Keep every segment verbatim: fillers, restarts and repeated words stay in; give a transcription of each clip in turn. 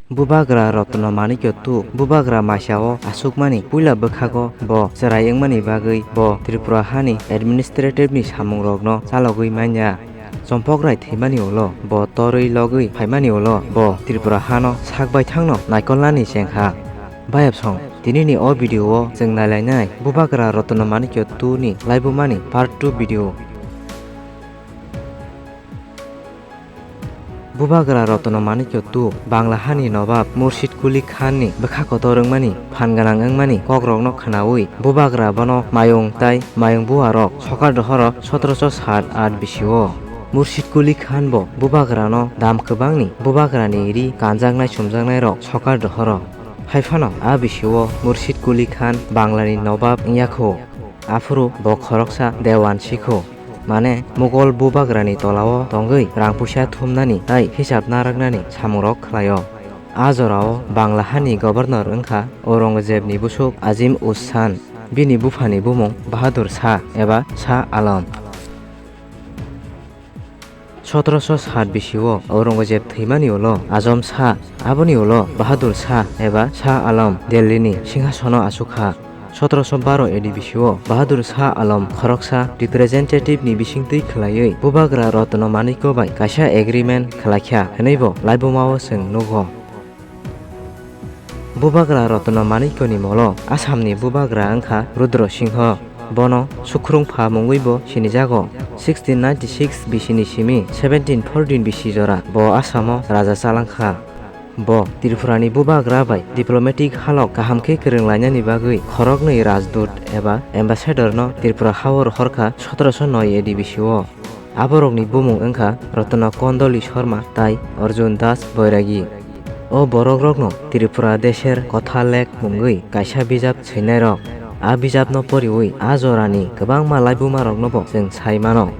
Bubagra Rotno Manikyo two bubagra maisao aswkmani puila bwkhago bo chwrai wngmani bagwi bo Tripura hani administrative ni samungrokno chalogwi manya. Chompokrai thwimani ulo bo torwi logwi phaimani ulo bo Tripura hano sak baithangno naikolnani chengkha. Bayapsong, tinini o video o chwng nailainai Bubagra Rotno Manikyo two ni laibumani part two video. Bubagra Rotno Manikyo two Bangla hani Nobab Murshid Quli Khan ni bwkha kotor wngmani phan gwnang wngmani kokrokno khwnaui Bubagra bono mayung tai mayung buarok sokar dohoro sotoroso sat at bisio Murshid Quli Khan bo Bubagrano dam kwbangni Bubagrani ri kanjaknai chumjaknairok sokar dohoro. Haiphano a bisio Murshid Quli Khan Banglani Nobab wngya kho. Aphuru bo khoroksa Dewan sikho, mane Mughal Bubagrani tolao tongwi rang puisa thumnani tai hisab narwknani samungrok khlaio. A jorao Bangla hani Governor wngkha Aurangzeb ni busuk Azim Us San, bini buphani bumung Bahadur Shah eba Shah Alam. Sotoroso sat bisio Aurangzeb thwimani ulo Azam Shah, aboni ulo Bahadur Shah eba Shah Alam Delhi ni singhasono achukha. Sotoroso baro A D bisio Bahadur Shah Alam khoroksa representative ni bisingtwi khwlaiwi Bubagra Rotno Manikyo bai kaisa agreement khwlaikha hwnwibo laibumao chwng nugo. Bubagra Rotno Manikyo ni molo Assam ni Bubagra wngkha Rudra Singho. Bono Sukrung pha mungwibo sinijago. Sixteen ninety six bisini simi seventeen fourteen bisi jora bo Assamo raja chalangkha. Bo Tripurani Bubagra bai diplomatic halok kaham khe kwrwng lainani bagwi khoroknwi Rajdoot eba Ambassador no Tripura hao rohorkha sotoroso noi A D bisio. Aborokni bumung wngkha Rotno Kondoli Sharma tai Arjun Das Bairagi. O borokrokno Tripura Desher Kotha Lek mungwi kaisa bijap swinairok. A bijapno poriwi a jorani kwbangma laibumaroknobo chwng sai mano.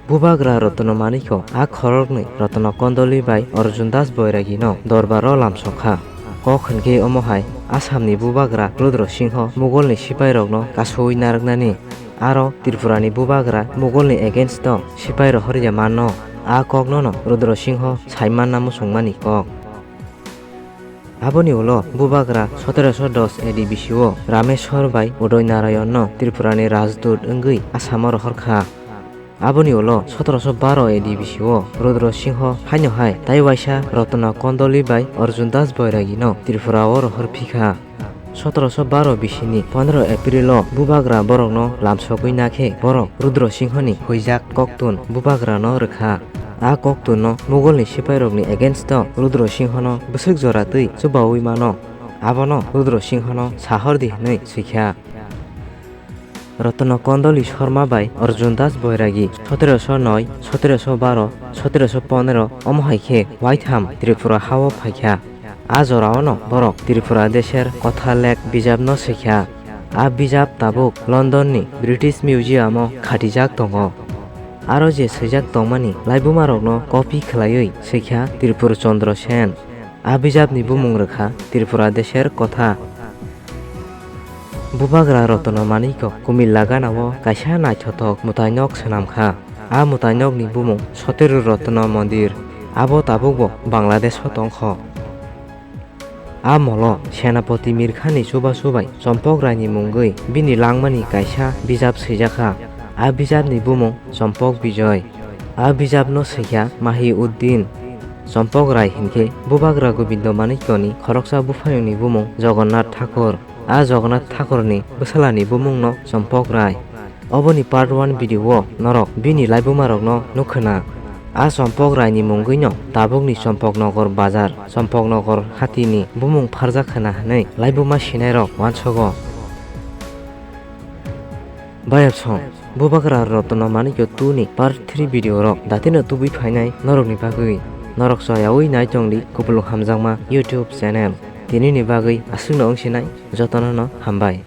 Bubagra Rotno Manikyo a khoroknwi Rotno Kondoli bai Arjun Das Bairagino dorbaro lamsokha. Kok hwnkhe omo hai Assamni Bubagra Rudra Singho Mughulni sipairokno kasui narwknani. Aro Tripurani Bubagra Mughulni against-o sipai rohorya manno. A koknono Rudra Singho sai manna muchungmani kok. Aboni ulo Bubagra sotoroso dos A D bisio Rameswar bai Uday Narayanno Tripurani Rajdoot wngwi Assamo rohorkha. Aboni ulo sotoroso baro A D bisio Rudra Singho haino hai tai waisa Rotno Kondoli bai Arjun Das Bairagino Tripurao rohor phikha. Sotoroso baro bisini pondro April-o Bubagra borokno lamsogwi nakhe borok Rudra Singhoni huijak koktun Bubagrano rwkha. A koktunno Mughulni sipairokni against-o Rudra Singhono bwswk jora twi chubaui mano. Abono Rudra Singhono sahordi hwnwi swikha. Rotno Kondoli Sharma bai Arjun Das Bairagi sotoroso noi, sotoroso baro, sotoroso pondro omo hai khe waitham Tripura hao phaikha. A joraono borok Tripura Desher Kotha Lek bijapno swikha. A bijap tabuk Londonni British Museum-o khatijak tongo. Aro je swijak tongmani laibumarokno copy khwlaiwi swikha Tripur Chandra Sen. A bijapni bumung rwkha Tripura Desher Kotha. Bubagra Rotno Manikyo Kumilla ganao kaisa naithothok mwtainok swnamkha. A mwtainokni bumung Soteru Rotno Mondir. Abo tabukbo Bangladesh-o tongkho. A molo Senapati Mirkhani chubachu bai Chompok Raini mungwi bini langmani kaisa bijap swijakha. A bijapni bumung Chompok Bijoy. A bijapno swikha Mahi Uddin. Chompok Rai hinkhe Bubagra Gobindo Manikyoni khoroksa buphayungni bumung Jagannath Thakur. A Jagannath Thakurni bwsalani bumungno Chompok Rai. Oboni part one video-o norok bini laibumarokno nukkhwna. A Chompok Raini mungwino tabukni Chompoknogor bazar, Chompoknogor hatini bumung pharjak khwna hwnwi laibuma sinairok uansogo. Bayapsong, Bubagra Rotno Manikyo two ni part three video rok datino tubui phainai norokni bagwi. Norok choyaui naitongdi kupulung hamjakma YouTube channel. Tinini bagwi aswkno wngsinai, jotono no hambai.